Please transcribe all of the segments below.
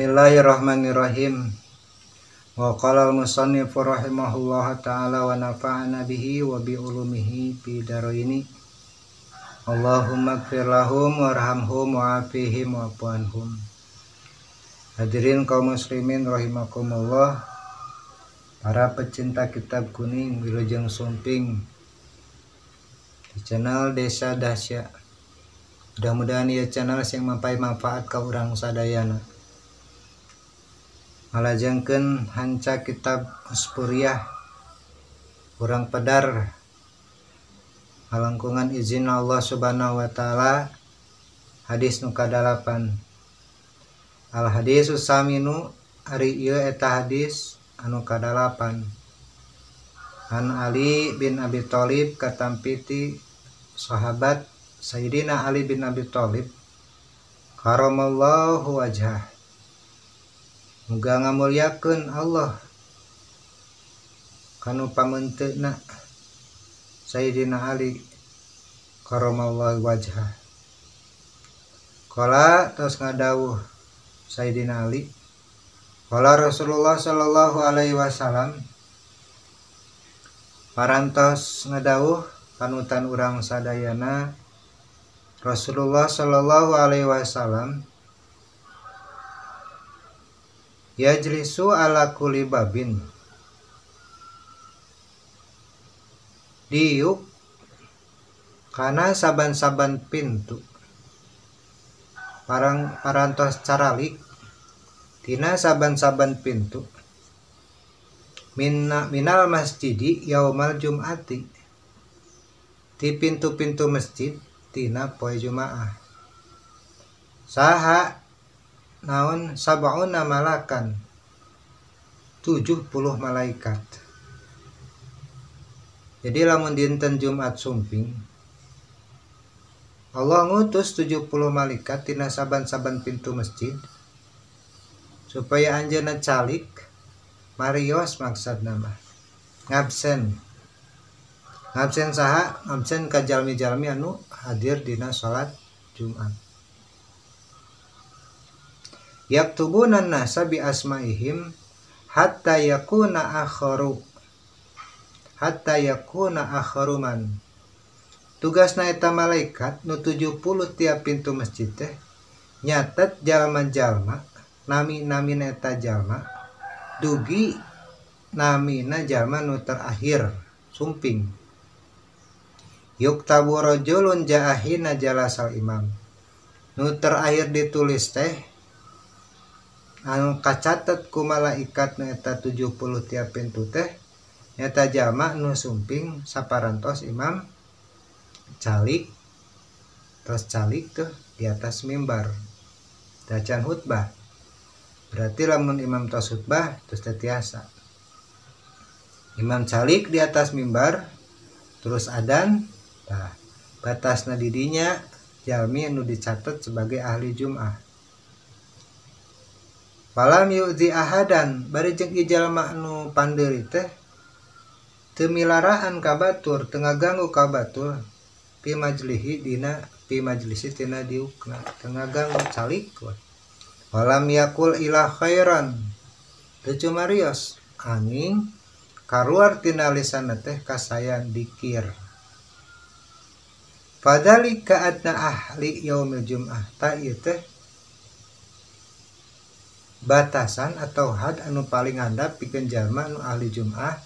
Bismillahirrahmanirrahim. Wa qala al-musannif rahimahullah ta'ala wa nafa'ana bihi wa bi ulumihi fi daraini. Allahumma ighfir lahum warhamhum wa'afihim wa'fu anhum. Hadirin kaum muslimin rahimakumullah, para pecinta kitab kuning wilujeng sumping di channel Desa Dasya. Mudah-mudahan ieu channel sing mampai manfaat ka urang sadayana. Ngalajengkeun hanca kitab Uspuriyah urang pedar ngalangkungan izin Allah Subhanahu wa taala hadis nu kadalapan. Al hadisus saminu ari ieu eta hadis anu kadalapan. An Ali bin Abi Thalib katampiti sahabat Sayyidina Ali bin Abi Thalib karamallahu wajhah. Muga ngamulyakeun Allah kanu pamenteuna Sayyidina Ali karamallahu wajhah. Qala tos ngadawuh Sayyidina Ali, qala Rasulullah sallallahu alaihi wasallam, parantos ngadawuh panutan urang sadayana Rasulullah sallallahu alaihi wasallam, yajlisu ala kulli babin, diuk kana saban-saban pintu, parang parantos caralik tina saban-saban pintu, minal masjidi yaumal jum'ati, ti pintu-pintu masjid tina poe Jumaah. Saha naon sab'una malakan, 70 malaikat. Jadi lamun dinten Jumat sumping Allah ngutus 70 malaikat tina saban-saban pintu masjid supaya anjeunna calik marios, maksudna mah ngabsen. Ngabsen saha? Ngabsen ka jalmi-jalmi anu hadir dina salat Jumat. Yaktubuna nasa bi asmaihim hatta yakuna akharu, hatta yakuna akharuman. Tugasna eta malaikat nu 70 tiap pintu masjid teh nyatet jalma-jalma, nami-namina eta jalma dugi namina jalma nu terakhir sumping. Yuktabu rajulun ja'ahina jalasal imam, nu terakhir ditulis teh anu kacatet ku malaikat nu eta 70 tiap pintu teh nyata jalma nu sumping saparantos imam calik, terus calik tuh di atas mimbar dacan khutbah. Berarti lamun imam tos khutbah terus teu tiasa imam calik di atas mimbar terus adan, tah batasna didinya jalmi anu dicatat sebagai ahli Jum'ah. Falam yu'zi ahadan, bari jeung ieu jalma anu pandeuri teh teu milaraan ka batur, teu ngaganggu ka batur, pi majlihi dina pi majlisi tina diukna, teu ngaganggu calik we. Walam yakul ila khairan, teu cumarios angin kaluar tina lisanna teh kasayan dikir. Fadzalika adna ahli yaumil jum'ah, ta ieu teh batasan atau had anu paling handap pikeun jalma anu ahli Jum'ah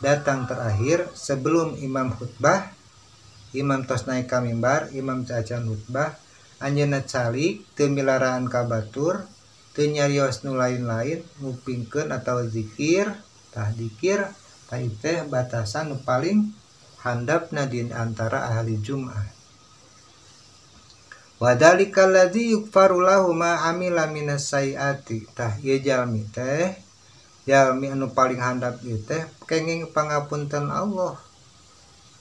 datang terakhir sebelum imam khutbah, imam tos naik ka mimbar, imam cacan khutbah, anjeunna calik teu milaraan ka batur, teu nyarios nu lain-lain, ngupingkeun atawa zikir, tah dikir, tah ieu teh batasan nu paling handapna di antara ahli Jum'ah. Wadzalikal ladzi yukfaru lahu ma amila minas sayiati, tah ieu jalmi teh jalmi anu paling handap ieu teh kenging pangapunten Allah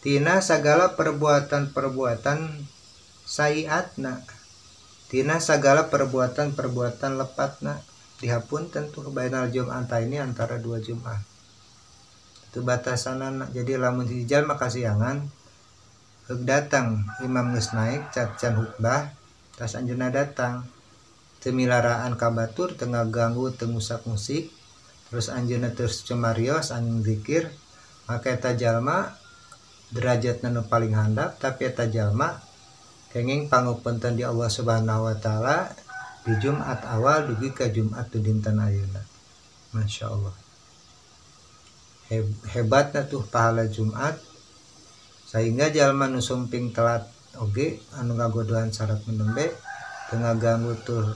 tina sagala perbuatan-perbuatan sayiatna, tina sagala perbuatan-perbuatan lepatna dihapunten tuh bainal jum'ata ini antara dua Jum'ah. Itu batasanana. Jadi lamun hiji jalma kasiangan heug datang imam geus naik cacan khutbah tas anjeunna datang. teu milaraan ka batur teu ngaganggu teu ngusak-ngusik terus anjeunna terus cumarios anjing zikir maka eta jalma derajatna nu paling handap tapi eta jalma kenging pangapunten di Allah Subhanahu wa taala di Jumat awal dugi ka Jumat dinten ayeuna. Masya Allah, hebatna tuh pahala Jumat sehingga jalma nu sumping telat oge anu ngagodohan syarat menembe teu ngaganggu tur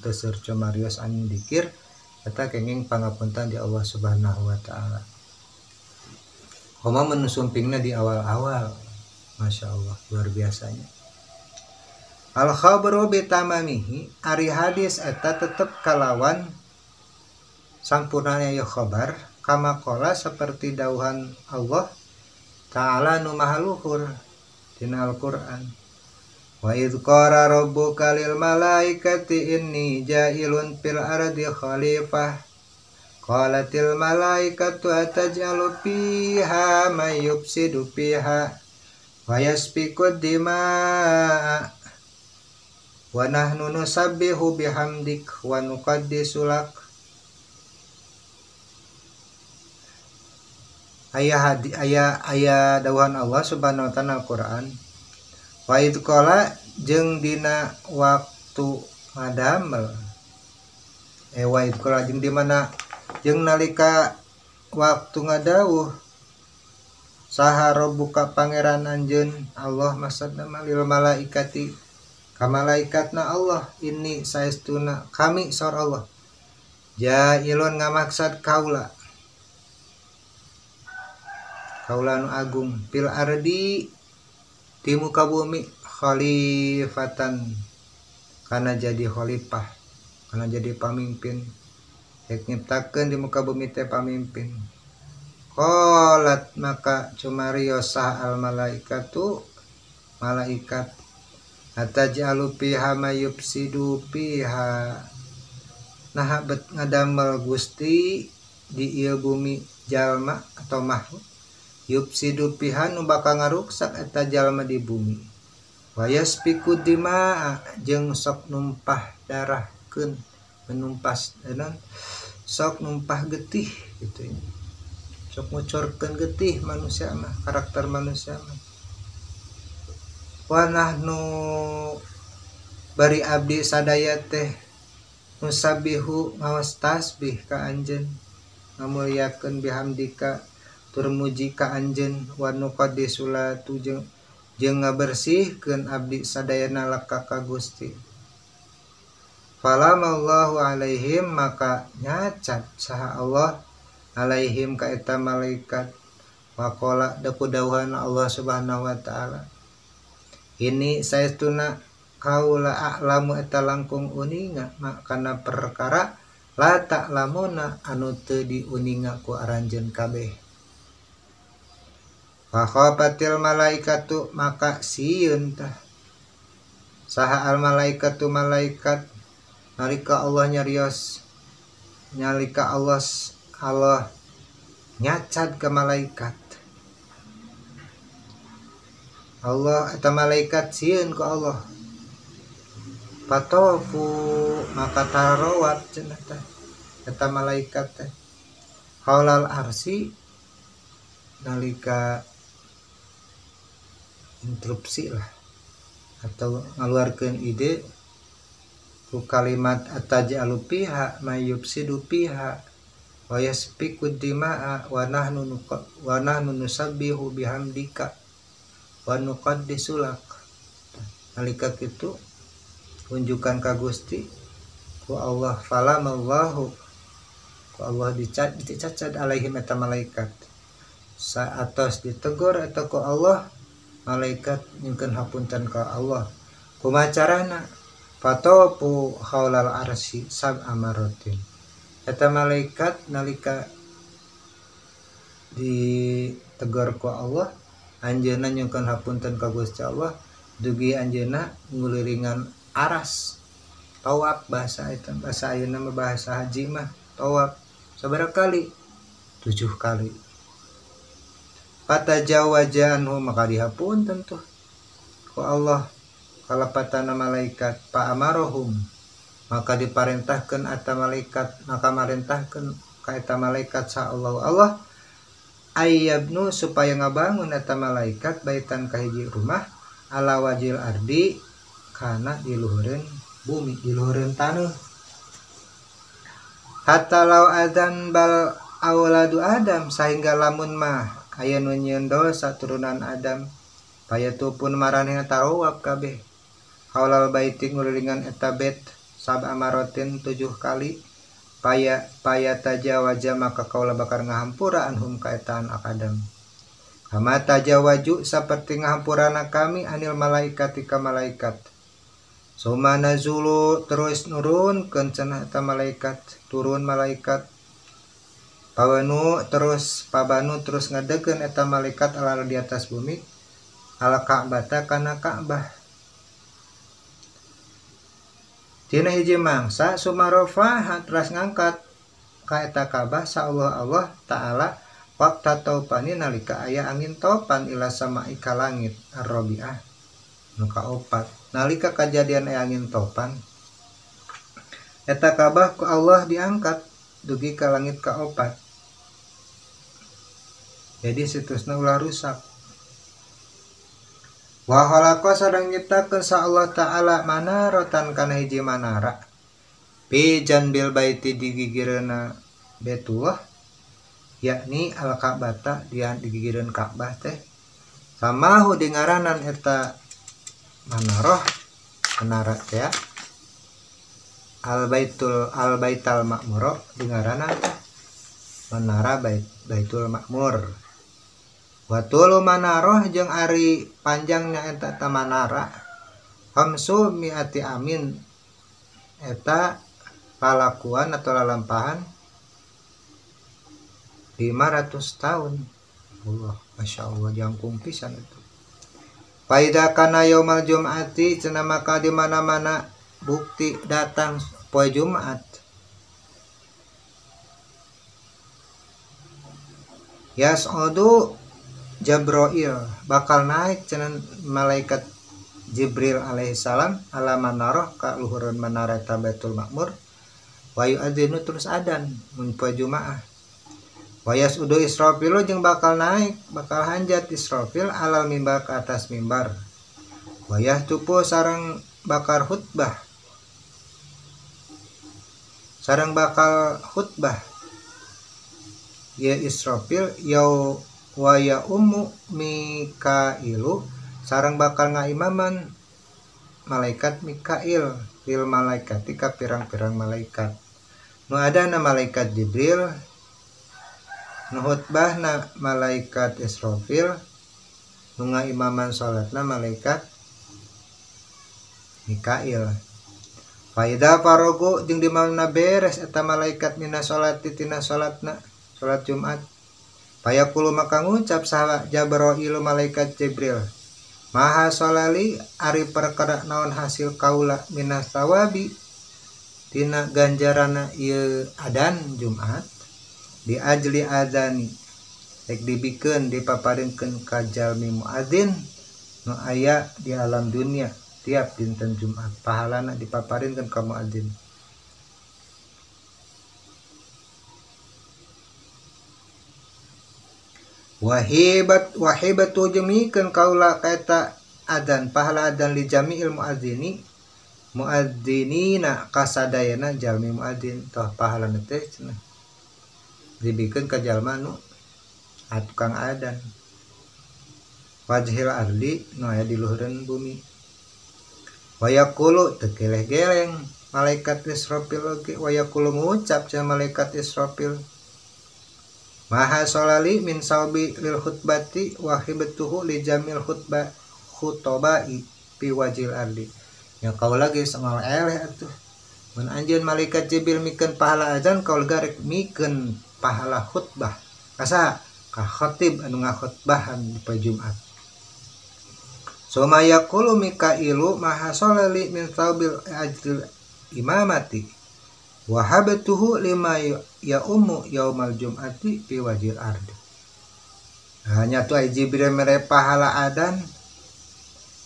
teu seur cumarios anjing dikir eta kenging pangapunten di Allah Subhanahu wa taala. Komo mun sumpingna di awal-awal, Masya Allah luar biasanya. Al khabru bitamamihi ari hadis eta tetep kalawan sampurnanya ya khabar kama qala seperti dauhan Allah Ta'ala nu maha luhur dina Al-Qur'an. Wa idz qala rabbuka lil malaikati inni ja'ilun fil ardi khalifah qalatil malaikatu ataj'alu fiha may yufsidu fiha wa yasfiku dimaa wa nahnu nusabbihu bihamdik wa nuqaddisu lak. Aya dawuhan Allah Subhanahu wa taala Al-Qur'an wa idz qala jeung dina waktu ngadamel wa idz qala jeung di mana jeung nalika waktu ngadawuh saha rabbuka pangeran anjeun Allah maksudna lil malaikati ka malaikatna Allah ini saestuna kami saur Allah jailun ngamaksad kaula kaula nu agung fil ardi di muka bumi khalifatan kana jadi khalifah kana jadi pamimpin rek nyiptakeun di muka bumi teh pamimpin. Qalat maka cumarios sah al malaikatu malaikat ataj'alu fiha may yufsidu fiha nah bet ngadamel Gusti di ieu bumi jalma atau makhluk yufsidu fiha nu bakal ngaruksak eta jalma di bumi wa yasfiku dimaa jeung sok numpah darahkeun menumpas sok numpah getih gitu ya. Sok ngucorkeun getih manusia mah karakter manusia mah wa nahnu bari abdi sadaya teh nusabbihu ngaos tasbih ka anjeun ngamulyakeun bihamdika tur muji ka anjeun wa nuqaddisu latu jeung ngabersihkeun abdi sadayana laka ka Gusti. Falamallahu alaihim maka nyacat saha Allah alaihim ka eta malaikat waqala deku dawuhan Allah Subhanahu wa taala ini saestuna kaula a'lamu eta langkung uninga kana perkara la ta'lamuna anu teu diuninga ku aranjeun kabeh. Fa khafatil malaikatu maka sieun tah saha al malaikatu malaikat nalika Allah nyarios nalika Allah nyacat ke malaikat Allah eta malaikat sieun ku Allah patofu maka tarawat cenah teh eta malaikat teh haulal arsi nalika interupsi lah atau ngaluarkeun ide ku kalimat ataj'alu fiha may yufsidu fiha wa yasfiku dimaa wa nahnu nusabbihu bihamdika wa nuqaddisu lak. Nalika kitu unjukan ka Gusti ku Allah falamallahu ku Allah dicacad alaihim eta malaikat saatos ditegur eta ku Allah malaikat nyungkeun hapunten ka Allah kumaha carana fatofu haulal arsy sab'a maratin eta malaikat nalika ditegur ku Allah anjeunna nyungkeun hapunten ka Gusti Allah dugi anjeunna nguliringan aras tawaf bahasa eta bahasa ayeuna mah bahasa haji mah tawaf sabaraha kali 7 kali. Fatajawaja anhu maka dihapunten tuh ku Allah kalepatana malaikat fa amarohum Maka diparentahkeun eta malaikat maka marentahkeun ka eta malaikat sa Allah Allah ayyabnu supaya ngabangun eta malaikat baitan ka hiji rumah ala wajil ardi kana di luhureun bumi di luhureun taneuh hatta law adzan bal auladu Adam sehingga lamun mah aya nu nyieun dosa turunan Adam payatu pun maranehna tarawab kabeh haulal baiti ngulilingan eta bait sab'a marotin 7 kali paya paya tajawaja maka kaula bakar ngahampura anhum ka eta anak Adam kama tajawaju saperti ngahampurana kami anil malaikati ka malaikat suma nazulu terus nurunkeun cenah eta malaikat turun malaikat pabanu terus pabanu terus ngadegeun eta malaikat ala di atas bumi ala Ka'bata kana Ka'bah dina hiji mangsa sumarofa terus ngangkat ka eta Ka'bah sa Allah Allah taala waqta taupani nalika aya angin topan ila sama'i ka langit ar-rabi'ah nu kaopat nalika kajadian aya angin topan eta Ka'bah ku Allah diangkat dugi ka langit kaopat. Jadi situsna ulah rusak. Wa khalaqa sareng nyiptakeun sa Allah taala manaratan kana hiji manara fi janbil baiti di gigireunna Baitullah yakni al Ka'bata dian di gigireun Ka'bah teh samahu di ngaranan eta manaroh menara teh al baitul al baital makmur di ngaranan teh menara Baitul Makmur. Watulu manaroh jeung ari panjangna eta ta manara khamsu mi'ati amin eta palakuan atau lalampahan 500 tahun. Allah, Masya Allah jangkung pisan itu. Faida kana yaumal jum'ati cenah maka di mana-mana bukti datang poe Jumat. Yas'udu Jabroil bakal naik cenah malaikat Jibril alaihissalam ala manaroh ka luhureun manara ta Baitul Makmur wa yu'adzinu terus adan mun poe Jumaah. Wa yas'udu Israfilu jeung bakal naik bakal hanjat Israfil alal mimbar ke atas mimbar. Wa yahtupu sareng bakar khutbah. Sareng bakal khutbah ya Israfil yau wa ya ummu Mikailu sareng bakal ngaimaman malaikat Mikail lil malaikati ka pirang-pirang malaikat nu adana malaikat Jibril nu khutbahna malaikat Israfil nu ngaimaman salatna malaikat Mikail. Faida farogo jeung di mana beres eta malaikat mina salati tina salatna salat Jumat payaqulu maka ngucap saha Jabrailu malaikat Jibril maha solali ari perkara naon hasil kaula minas sawabi tina ganjarana ieu adan Jumat di ajli adani rek dibikeun dipaparinkeun ka jalmi muadzin nu aya di alam dunia tiap dinten Jumat pahalana dipaparinkeun ka muadzin. Wahibat wahibatu jemikeun kaula kaeta adan pahala adan li jami'il muadzini muadzinina kasadayana jalmi muadzin toh pahalana teh cenah dibikeun ka jalma nu tukang adan wajhil ardi nu aya di luhureun bumi. Wa yaqulu teu geleh-geleng malaikat Israfil oge wa yaqulu ngucap cenah malaikat Israfil maha solali min saubi lil khutbati wa hibtuhu li jamil khutbah khutobai pi wajil ardi. Ya kau lagi sama eleh atuh. Mun anjeun malaikat Jibril mikeun pahala azan kau garek mikeun pahala khutbah. Kasa ka khatib anu ngakhutbahan di poe Jumat. Suma yaqulu Mikailu maha solali min saubil ajril imamati wahabtuhu lima ya ummu yaumal jum'ati fi wajhil ardi. Hanya tu Jibril mere pahala adan,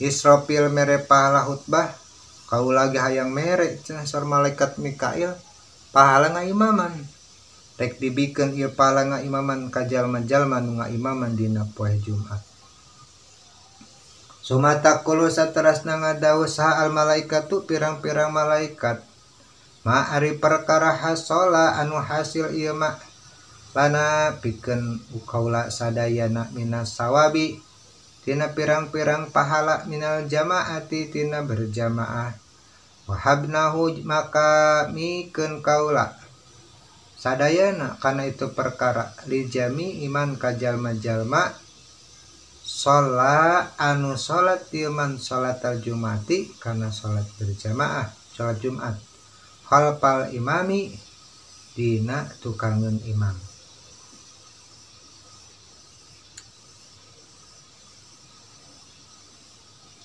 Israfil mere pahala khutbah, Kaula ge hayang mere cenah saur malaikat Mikail pahala ngaimaman. Rek dibikeun ieu pahala ngaimaman ka jalma-jalma nu ngaimaman dina poe Jumat. Sumatakulu saterasna ngadawuh saha al malaikatu pirang-pirang malaikat ma ari perkara hasola anu hasil ieu ma lana pikeun kaula sadayana minas sawabi tina pirang-pirang pahala minal jamaati tina berjamaah wahabnahu maka mikeun kaula sadayana kana itu perkara li jami iman ka jalma-jalma sholat anu sholat iman sholat al-jumati karena sholat berjamaah sholat Jumat khalfal imami dina tukangeun imam.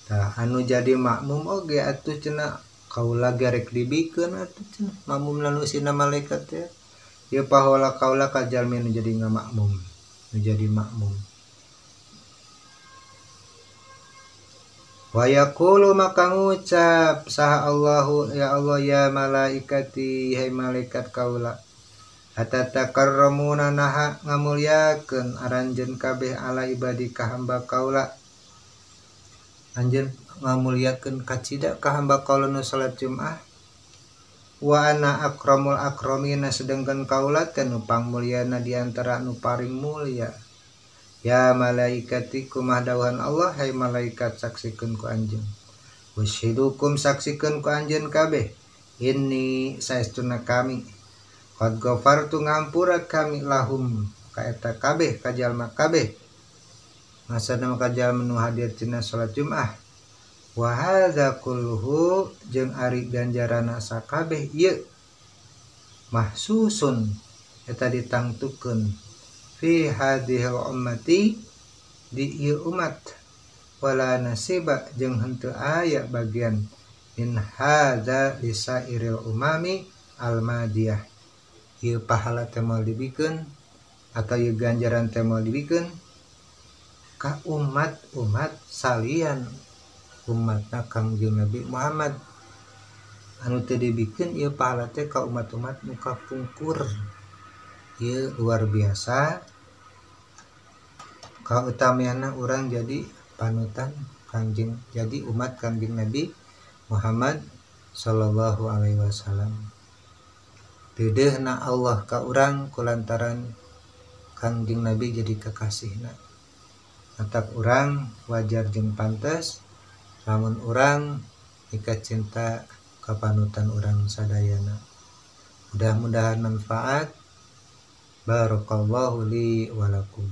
Tah anu jadi makmum oge atuh cenah kaula gerek dibikeun atuh cenah makmum nu sina malaikat teh ieu pahala kaula ka jalmi nu jadi ngamakmum nu jadi makmum. Wa yaqulu maka ngucap saha Allahu ya Allah ya malaikati hai malaikat kaula atatakarramuna naha ngamulyakeun aranjeun kabeh ala ibadi ka hamba kaula anjeun ngamulyakeun kacida ka hamba kaula nu salat Jumat wa ana akramul akramina sedengkeun kaula teh nu pangmulyana di antara nu paling mulia. Ya malaikati kumah dawuhan Allah hai malaikat saksikeun ku anjeun washidukum saksikeun ku anjeun kabeh inni saestuna kami qad ghafartu ngampura kami lahum ka eta kabeh ka jalma kabeh masana ka jalma nu hadir tina salat Jumat wa hadza kulluhu jeung ari ganjaranna sakabeh ieu mahsusun eta ditangtukeun fi hadhil ummati di ieu umat wala nasiba jeung henteu aya bagian min hadza lisairil umami almadiyah ieu pahala teh moal dibikeun atau ieu ganjaran teh moal dibikeun ka umat-umat salian umatna Kangjeng Nabi Muhammad anu teu dibikeun ieu pahala teh ka umat-umat nu kapungkur. Ieu luar biasa kautamianna urang jadi panutan Kangjeng jadi umat Kangjeng Nabi Muhammad sallallahu alaihi wasallam. Deudeuhna Allah ka urang kulantaran Kangjeng Nabi jadi kekasihna. Matak urang wajar jeung pantes lamun urang ikat cinta ka panutan urang sadayana. Mudah-mudahan manfaat. Barakallahu li wa lakum.